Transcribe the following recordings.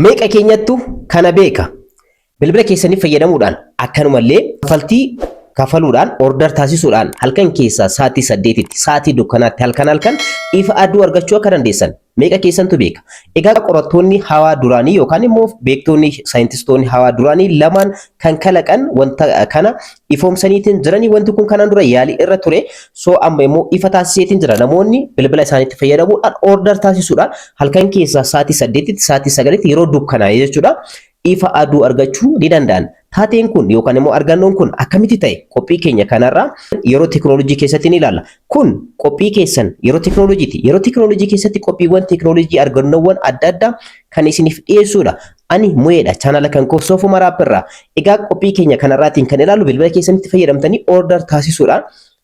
Meeqa keenyattu kana beeka? Bilbila keessanii fayyadamuudhaan, akkanumallee kaffaltii kafaluudhaan, order taasisuudhaan, halkan keessaa sa'aatii 8tti, sa'aatii dukkanaatti, halkan halkan ifa aduu argachuu akka dandeessan meeqa keessantu beeka? Egaa qorattoonni hawaa duraanii yookaan immoo beektoonni, saayintistoonni hawaa duraanii lamaan kan kalaqan wanta kana ifoomsaniitiin jiranii. Wanti kun kanaan dura yaalii irra ture, so amma immoo ifa taasiseetiin jira. Namoonni bilbila isaaniitti fayyadamuudhaan, order taasisuudhaan, halkan keessaa sa'aatii 8tti, sa'aatii 9tti, yeroo dukkanaa'e jechuudha, ifa aduu argachuu ni danda'an. Taateen kun yookaan immoo argannoon kun akkamitti ta'e, qophii keenya kanarraa yeroo teekinooloojii keessatti ni ilaalla. Kun qophii keessan yeroo teekinooloojiiti. Yeroo teekinooloojii keessatti qophiiwwan teekinooloojii, argannoowwan adda addaa kan isiniif dhiyeessuudha. Ani Mu'eedha, chaanala kan koo Soofuma Raapirraa. Egaa qophii keenya kanarraatiin kan ilaallu bilbila keessanitti fayyadamtanii order taasisuudhaan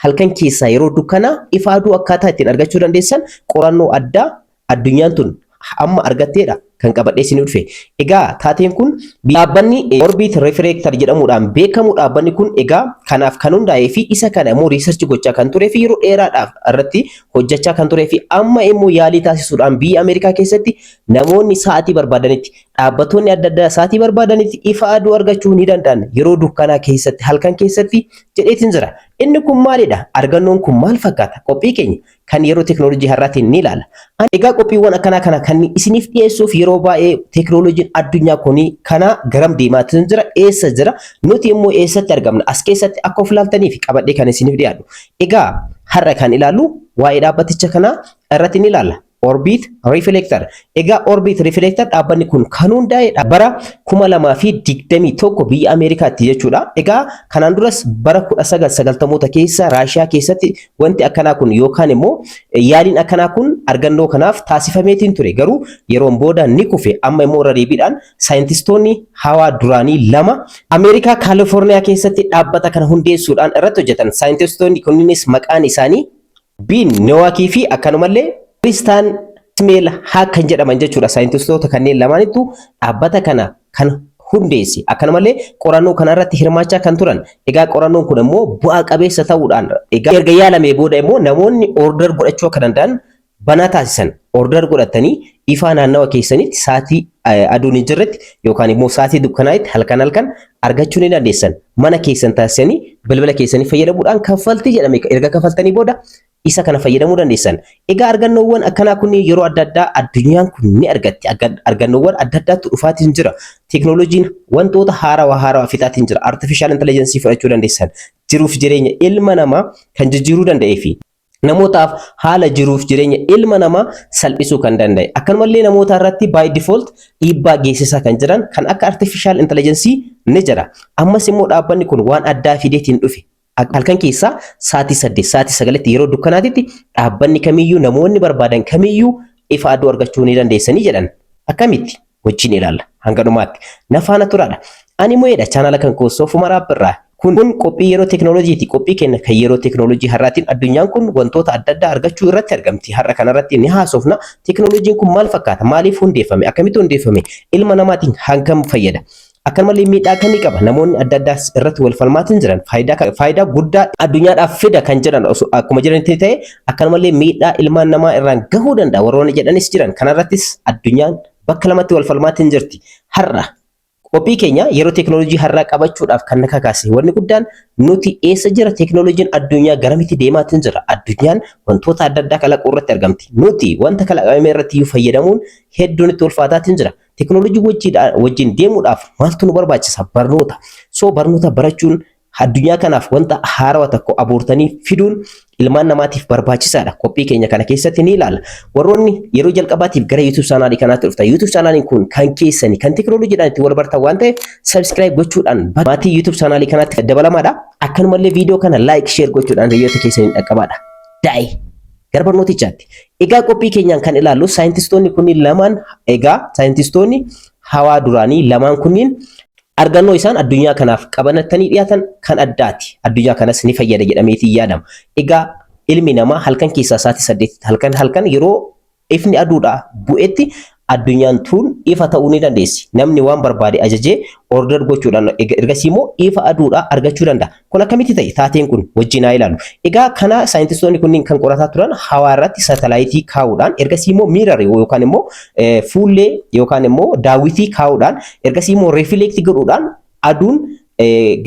halkan keessaa yeroo dukkanaa ifa aduu akkaataa ittiin argachuu dandeessan, qorannoo addaa addunyaan tun amma argatteedha kan qabadhee isin dhufe. Egaa taateen kun dhaabbanni Orbit Reflector jedhamuudhaan beekamu, dhaabbanni kun egaa kanaaf kan hundaa'ee fi isa kana immoo research gochaa kan turee fi yeroo dheeraadhaaf irratti hojjechaa kan turee fi amma immoo yaalii taasisuudhaan biyya Ameerikaa keessatti namoonni sa'aatii barbaadanitti, dhaabbattoonni adda addaa sa'aatii barbaadanitti ifa aduu argachuu ni danda'an yeroo dukkanaa keessatti, halkan keessatti jedheetiin jira. Inni kun maalidha? Argannoon kun maal fakkaata? Qophii keenya kan yeroo teekinooloojii har'aatiin ni ilaalla. Egaa qophiiwwan akkanaa kana kan isiniif dhiyeessuuf yeroo baay'ee teekinooloojiin addunyaa kuni kana garam deemaa jira, eessa jira, nuti immoo eessatti argamna, as keessatti akka of ilaaltaniif qabadhee kan isiniif dhiyaadhu. Egaa har'a kan ilaallu waa'ee dhaabbaticha kanaa irratti ni ilaalla. Orbit Reflector. Egaa Orbit Reflector, dhaabbanni kun kan hundaa'e bara 2021 biyya Ameerikaatti jechuudha. Egaa kanaan duras bara 1990moota keessa Raashiyaa keessatti wanti akkanaa kun yookaan immoo yaaliin akkanaa kun argannoo kanaaf taasifameetiin ture. Garuu yeroon booda ni kufe. Amma immoo irra deebiidhaan saayintistoonni hawaa duraanii lama Ameerikaa Kaalifoorniyaa keessatti dhaabbata kana hundeessuudhaan irratti hojjetan. Saayintistoonni kunniinis maqaan isaanii Biin Nowaakii fi akkanumallee Kristaan Smeal-Haack kan jedhaman jechuudha. Saayintistoota kanneen lamaanittu dhaabbata kana kan hundeesse. Akkanumallee qorannoo kanarratti hirmaachaa kan turan. Egaa qorannoon kun immoo bu'aa qabeessa ta'uudhaan, egaa erga yaalamee booda immoo namoonni order godhachuu akka danda'an banaa taasisan. Order godhatanii ifaa naannawa keessanitti sa'aatii aduun hin jirretti yookaan immoo sa'aatii dukkanaatti halkan halkan argachuu ni dandeessan. Mana keessan taasisanii bilbila keessanii fayyadamuudhaan kaffaltii jedhame erga kaffaltanii booda isa kana fayyadamuu dandeessan. Egaa argannoowwan akkanaa kun yeroo adda addaa addunyaan kun ni argatti. Argannoowwan adda addaatu dhufaatiin jira. Teeknooloojiin wantoota haarawaa haarawaa fixaatiin jira. Artificial intelligence fudhachuu dandeessan. Jiruuf jireenya ilma namaa kan jijjiiruu danda'ee fi namootaaf haala jiruuf jireenya ilma namaa salphisuu kan danda'e. Akkanumallee namoota irratti by default dhiibbaa geessisaa kan jiran kan akka artificial intelligence ni jira. Ammas immoo dhaabbanni kun waan addaa fideetiin dhufe. Halkan keessaa sa'aatii 8, sa'aatii 9tti, yeroo dukkanaatitti dhaabbanni kamiyyuu, namoonni barbaadan kamiyyuu ifa aduu argachuu ni dandeessanii jedhan. Akkamitti? Wajjin ilaalla hanga dhumaatti. Na faana turaadha. Ani Mo'eedha, chaanala kan koo Soofuma Raabbirraa. Kun qophii yeroo teekinooloojiiti. Qophii keenya kan yeroo teekinooloojii har'aatiin addunyaan kun wantoota adda addaa argachuu irratti argamti. Har'a kanarratti ni haasofna. Teekinooloojiin kun maal fakkaata? Maaliif hundeeffame? Akkamitti hundeeffame? Ilma namaatiin hangam fayyada? Akkanumallee miidhaa akkamii qaba? Namoonni adda addaas irratti wal falmaatiin jiran. Faayidaa guddaa addunyaadhaaf fida kan jedhan akkuma jiranitti ta'e, akkanumallee miidhaa ilmaan namaa irraan gahuu danda'a warroonni jedhanis jiran. Kanarrattis addunyaan bakka lamatti wal falmaatiin jirti. Har'a qophii keenya yeroo teekinooloojii har'aa qabachuudhaaf kan na kakaase wanni guddaan nuti eessa jira, teekinooloojiin addunyaa garamitti deemaatiin jira? Addunyaan wantoota adda addaa kalaquu irratti argamti. Nuti wanta kalaqame irratti iyyuu fayyadamuun hedduun itti ulfaataatiin jira. Teekinooloojii wajjin deemuudhaaf maaltu nu barbaachisa? Barnoota. So barnoota barachuun, addunyaa kanaaf wanta haarawaa tokko abuurtanii fiduun ilmaan namaatiif barbaachisaadha. Qophii keenya kana keessatti ni ilaalla. Warroonni yeroo jalqabaatiif gara YouTube chaanaalii kanaatti dhuftan, YouTube chaanaaliin kun kan keessanii, kan teekinooloojiidhaan itti wal bartan waan ta'eef, subscribe gochuudhaan maatii YouTube chaanaalii kanaatti dabalamaadha. Akkanumallee viidiyoo kana like, share gochuudhaan hiriyoota keessaniin dhaqqabaadha. Daa'e gara barnootichaatti. Egaa qophii keenyaan kan ilaallu saayintistoonni kunniin lamaan, egaa saayintistoonni hawaa duraanii lamaan kunniin argannoo isaan addunyaa kanaaf qabatanii dhiyaatan kan addaati. Addunyaa kanas ni fayyada jedhameetii yaadama. Egaa ilmi namaa halkan keessaa sa'aatii 8 halkan halkan yeroo ifni aduudhaa bu'etti Addunyaan tun ifa ta'uu ni dandeessi. Namni waan barbaade ajajee order gochuudhaan ergasii immoo ifa aduudhaa argachuu danda'a. Kun akkamitti ta'e? Taateen kun wajjin haa ilaallu. Egaa kana saayintistoonni kunniin kan qorataa turan hawaa irratti saatalaayitii kaa'uudhaan, ergasii immoo mirror yookaan immoo fuullee yookaan immoo daawwitii kaa'uudhaan, ergasii immoo reflect godhuudhaan aduun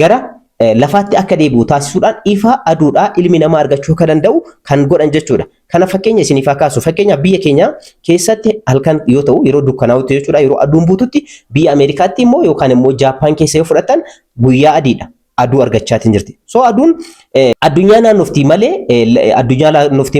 gara lafaatti akka deebi'u taasisuudhaan ifa aduudhaa ilmi namaa argachuu akka danda'u kan godhan jechuudha. Kana fakkeenya isiniif haa kaasu. Fakkeenyaaf, biyya keenya keessatti halkan yoo ta'u, yeroo dukkanaa'utti jechuudha, yeroo aduun buututti, biyya Ameerikaatti immoo yookaan immoo Jaappaan keessa yoo fudhatan guyyaa adiidha. Aduu argachaatiin jirti. So aduun addunyaa naannofti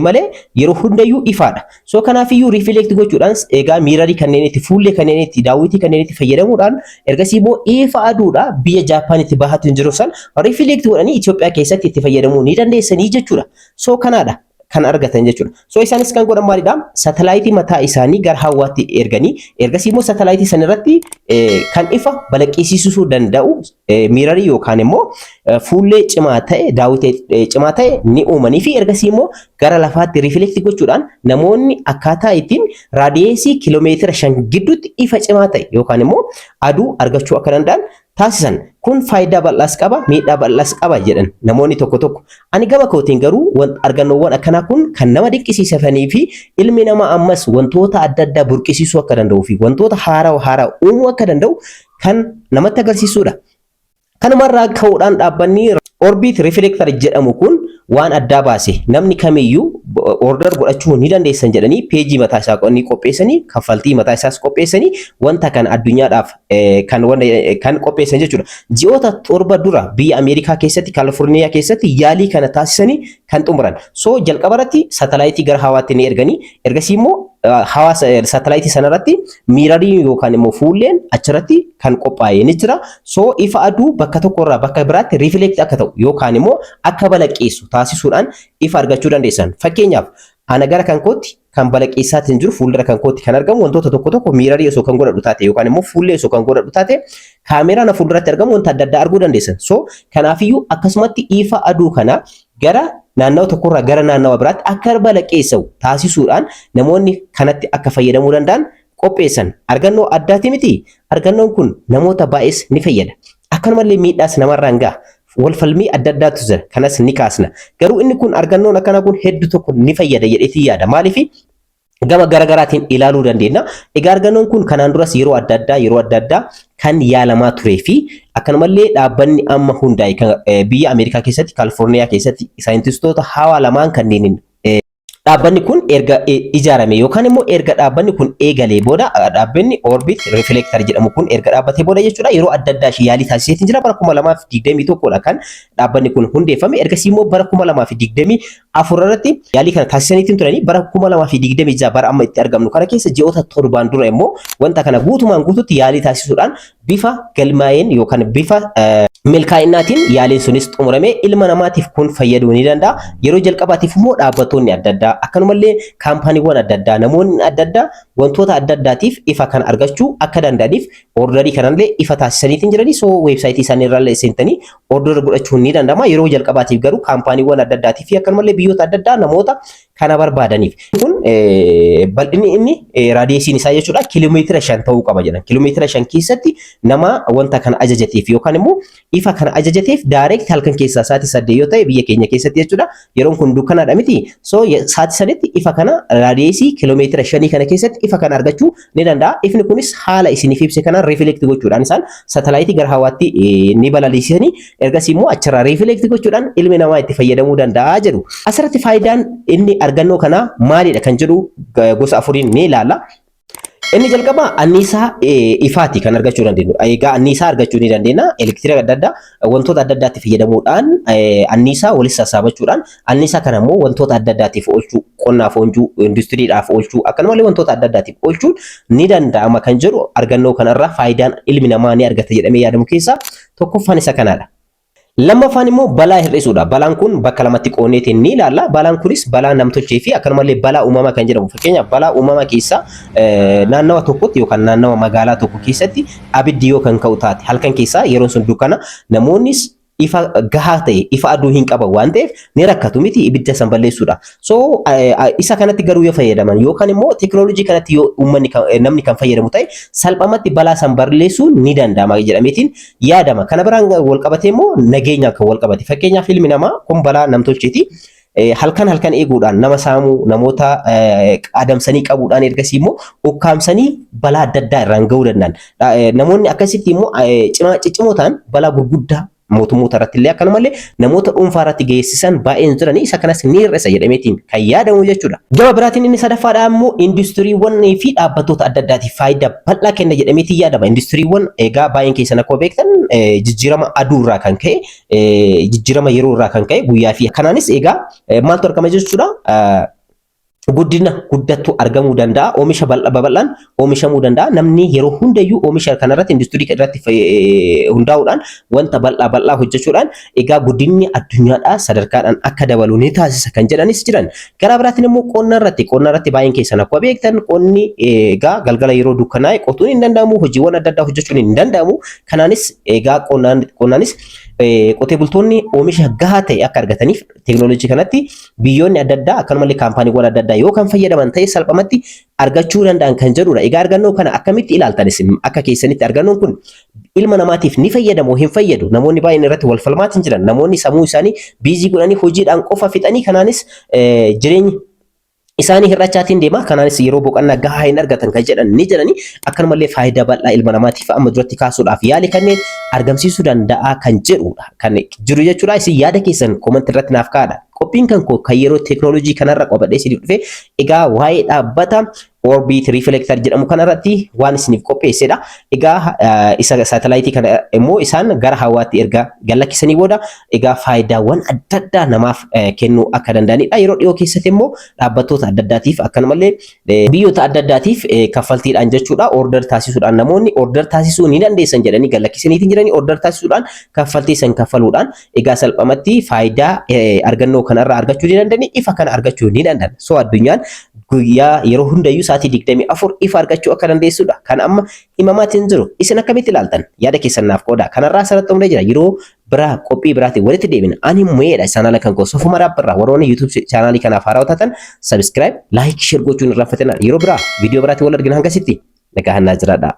malee yeroo hundayyuu ifaadha. So kanaafiyyuu reflect gochuudhaan, egaa mirrorii kanneen itti, fuullee kanneen itti, daawwitii kanneen itti fayyadamuudhaan, ergasii immoo ifa aduudha biyya Jaappaanitti bahaatu hin jiru san reflect godhanii Itoophiyaa keessatti itti fayyadamuu ni dandeessanii jechuudha. So kanaadha kan argatan jechuudha. So isaanis kan godhan maalidha? Satalaayitii mataa isaanii gara hawaatti erganii, ergasii immoo satalaayitii san irratti kan ifa balaqqisiisuu danda'u mirrorii yookaan immoo fuullee cimaa ta'e, daawwitii cimaa ta'e ni uumanii fi ergasii immoo gara lafaatti reflect gochuudhaan namoonni akkaataa ittiin radiusii kiiloomeetira 5 gidduutti ifa cimaa ta'e yookaan immoo aduu argachuu akka danda'an taasisan. Kun faayidaa bal'aas qaba, miidhaa bal'aas qaba jedhan namoonni tokko tokko. Ani gama kootiin garuu argannoowwan akkanaa kun kan nama dinqisiisanii fi ilmi namaa ammas wantoota adda addaa burqisiisuu akka danda'uu fi wantoota haaraa haaraa uumuu akka danda'u kan namatti agarsiisudha. Kanumarraa ka'uudhaan dhaabbanni Orbit Reflector jedhamu kun waan addaa baase, namni kamiyyuu order godhachuu ni dandeessan jedhanii peejii mataa isaa ni qopheessanii, kaffaltii mataa isaas qopheessanii, wanta kana addunyaadhaaf kan qopheessan jechuudha. Ji'oota 7 dura biyya Ameerikaa keessatti, Kaalifoorniyaa keessatti yaalii kana taasisanii kan xumuran. So jalqaba irratti saatalaayitii gara hawaatti ni erganii, ergasii immoo hawaasa saatalaayitii sanarratti mirrorii yookaan immoo fuulleen achirratti kan qophaa'e ni jira. So ifa aduu bakka tokkorraa bakka biraatti reflect akka ta'u yookaan immoo akka balaqqeessu taasisuudhaan ifa argachuu dandeessan. Fakkeenyaaf, ana gara kan kootti kan balaqqeessaatiin jiru, fuuldura kan kootti kan argamu wantoota tokko tokko mirrorii osoo kan godhadhu taate yookaan immoo fuullee osoo kan godhadhu taate, kaameeraa na fuulduratti argamu wanta adda addaa arguu dandeessan. So kanaafiyyuu akkasumatti ifa aduu kana gara naannawa tokkorraa gara naannawa biraatti akka balaqqeessa'u taasisuudhaan namoonni kanatti akka fayyadamuu danda'an qopheessan. Argannoo addaati miti. Argannoon kun namoota baay'ees ni fayyada. Akkanumallee miidhaas namarraan gaha. Wal falmii adda addaatu jira. Kanas ni kaasna. Garuu inni kun, argannoon akkanaa kun hedduu tokko ni fayyada jedheetii yaada. Maaliif? Gama garaagaraatiin ilaaluu dandeenya. Egaa argannoon kun kanaan duras yeroo adda addaa kan yaalamaa turee fi akkanumallee dhaabbanni amma hundaa'e biyya Ameerikaa keessatti, Kaalifoorniyaa keessatti, saayintistoota hawaa lamaan kanneeniin dhaabbanni kun erga ijaarame yookaan immoo erga dhaabbanni kun eegalee booda, dhaabbanni Orbit Reflector jedhamu kun erga dhaabbatee booda jechuudha, yeroo adda addaa yaalii taasiseetiin jira. Bara 2021dha kan dhaabbanni kun hundeeffame. Ergasii immoo bara 2024 irratti yaalii kana taasisaniitiin turanii, bara 2026, bara amma itti argamnu kana keessa, ji'oota 7n dura immoo wanta kana guutumaan guututti yaalii taasisuudhaan bifa galmaa'een yookaan bifa milkaa'inaatiin yaaliin sunis xumuramee ilma namaatiif kun fayyaduu ni danda'a. Yeroo jalqabaatiif immoo dhaabbattoonni adda addaa, akkanumallee kaampaaniiwwan adda addaa, namoonni adda addaa wantoota adda addaatiif ifa kan argachuu akka danda'aniif orderii kanallee ifa taasisaniitiin jiranii. So weebsaayitii isaanii irraallee seentanii order godhachuun ni danda'ama. Yeroo jalqabaatiif garuu kaampaaniiwwan adda addaatii fi akkanumallee biyyoota adda addaa namoota kana barbaadaniif. Kun bal'inni inni radiusiin isaa jechuudha kiiloomeetira 5 ta'uu qaba jedhan. Kiiloomeetira 5 keessatti nama wanta kana ajajateef yookaan immoo ifa kana ajajateef direct halkan keessaa sa'aatii 8 yoo ta'e biyya keenya keessatti jechuudha. Yeroon kun dukkanaadha miti. So sa'aatii sanitti ifa kana radiusii kiiloomeetira 5 kana keessatti ifa kana argachuu ni danda'a. Ifni kunis haala isiniif ibse kanaan reflect gochuudhaan isaan saatalaayitii gara hawaatti ni balaliisanii, ergasii immoo achirraa reflect gochuudhaan ilmi namaa itti fayyadamuu danda'a jedhu. Asirratti faayidaan inni argannoo kanaa maalidha kan jedhu gosa afuriin ni ilaalla. Inni jalqaba anniisaa ifaati kan argachuu dandeenyu. Egaa anniisaa argachuu ni dandeenya. Elektiriika adda addaa wantoota adda addaatti fayyadamuudhaan, anniisaa walitti sassaabachuudhaan, anniisaa kana immoo wantoota adda addaatiif oolchuu, qonnaaf oolchuu, industiriidhaaf oolchuu, akkanumallee wantoota adda addaatiif oolchuun ni danda'ama kan jedhu argannoo kanarraa faayidaan ilmi namaa ni argata jedhamee yaadamu keessaa tokkoffaan isa kanaadha. Lammaffaan immoo balaa hir'isuudha. Balaan kun bakka lamatti qoonneetiin ni ilaalla. Balaan kunis balaa namtolchee fi akkanumallee balaa uumamaa kan jedhamu. Fakkeenyaaf, balaa uumamaa keessaa naannawa tokkotti yookaan naannawa magaalaa tokko keessatti abiddi yoo kan ka'u taate, halkan keessaa yeroon sun dukkana, namoonnis ifa gahaa ta'e, ifa aduu hin qaban waan ta'eef ni rakkatu miti ibidda san balleessuudha. So isa kanatti garuu yoo fayyadaman yookaan immoo teekinooloojii kanatti yoo uummanni namni kan fayyadamu ta'e, salphumatti balaa san balleessuun ni danda'ama jedhameetiin yaadama. Kana biraan wal qabatee immoo nageenyaan kan wal qabate. Fakkeenyaaf, ilmi namaa kun balaa namtolcheeti. Halkan halkan eeguudhaan nama saamuu, namoota adamsanii qabuudhaan, ergasii immoo ukkaamsanii balaa adda addaa irraan gahuu danda'an. Namoonni akkasitti immoo cimaa ciccimoo ta'an balaa gurguddaa mootummoota irratti illee akkanumallee namoota dhuunfaa irratti geessisan baay'een jiranii, isa kanas ni hir'isa jedhameetiin kan yaadamu jechuudha. Gama biraatiin inni sadaffaadha immoo industiriiwwan fi dhaabbattoota adda addaatiif faayidaa bal'aa kenna jedhameetiin yaadama. Industiriiwwan egaa baay'een keessan akkuma beektan jijjiirama aduu irraa kan ka'e, jijjiirama yeroo irraa kan ka'e, guyyaa fi kanaanis egaa maaltu argama jechuudha? Guddina guddattu argamuu danda'a. Oomisha babal'aan oomishamuu danda'a. Namni yeroo hundayyuu oomisha kanarratti, industirii irratti hundaa'uudhaan, wanta bal'aa bal'aa hojjechuudhaan egaa guddinni addunyaadhaa sadarkaadhaan akka dabalu ni taasisa kan jedhanis jiran. Gara biraatiin immoo qonna irratti baay'een keessan akkuma beektan qonni egaa galgala yeroo dukkanaa'e qotuun hin danda'amu, hojiiwwan adda addaa hojjechuun hin danda'amu. Kanaanis egaa qonnaanis qotee bultoonni oomisha gahaa ta'e akka argataniif teekinooloojii kanatti biyyoonni adda addaa akkanumallee kaampaaniiwwan adda addaa yoo kan fayyadaman ta'e salphumatti argachuu danda'an kan jedhudha. Egaa argannoo kana akkamitti ilaaltan isin akka keessanitti? Argannoon kun ilma namaatiif ni fayyadamu hin fayyadu? Namoonni baay'een irratti wal falmaatiin jiran. Namoonni sammuu isaanii busy godhanii hojiidhaan qofa fixanii, kanaanis jireenya isaanii hir'achaatiin deema. Kanaanis yeroo boqonnaa gahaa hin argatan kan jedhan ni jedhani. Akkanumallee faayidaa bal'aa ilma namaatiif amma duratti kaasuudhaaf yaali kanneen argamsiisuu danda'a kan jedhudha. Kan jiru jechuudha. Isin yaada keessan comment irratti naaf kaa'adha. Qophiin kan koo kan yeroo teekinooloojii kanarra qabadhee isiniif dhufe egaa waa'ee dhaabbata Orbit Reflector jedhamu kanarratti waan isiniif qopheessedha. Egaa isa saatalaayitii kana immoo isaan gara hawaatti erga gallakkisanii booda egaa faayidaawwan adda addaa namaaf kennuu akka danda'anidha. Yeroo dhiyoo keessatti immoo dhaabbattoota adda addaatiif akkanumallee biyyoota adda addaatiif kaffaltiidhaan jechuudha, order taasisuudhaan, namoonni order taasisuu ni dandeessan jedhanii gallakkisaniitiin jiranii, order taasisuudhaan, kaffaltii san kaffaluudhaan egaa salphumatti faayidaa argannoo kanarraa argachuu ni danda'ani, ifa kana argachuu ni danda'an. So addunyaan guyyaa yeroo hundayyuu sa'aatii 24 ifa argachuu akka dandeessudha. Kan amma himamaatiin jiru. Isin akkamitti ilaaltan? Yaada keessan naaf qooda. Kanarraa asirratti xumuree jira. Yeroo biraa qophii biraatiin walitti deebina. Ani mu'eedha. Chaanaala kan koo Sofuma Raabbarraa. Warroonni YouTube chaanaalii kanaaf haarawaa taatan subscribe, like, share gochuun irraanfatina. Yeroo biraa viidiyoo biraatiin wal argina, hangasitti nagaa hannaa jiraadha.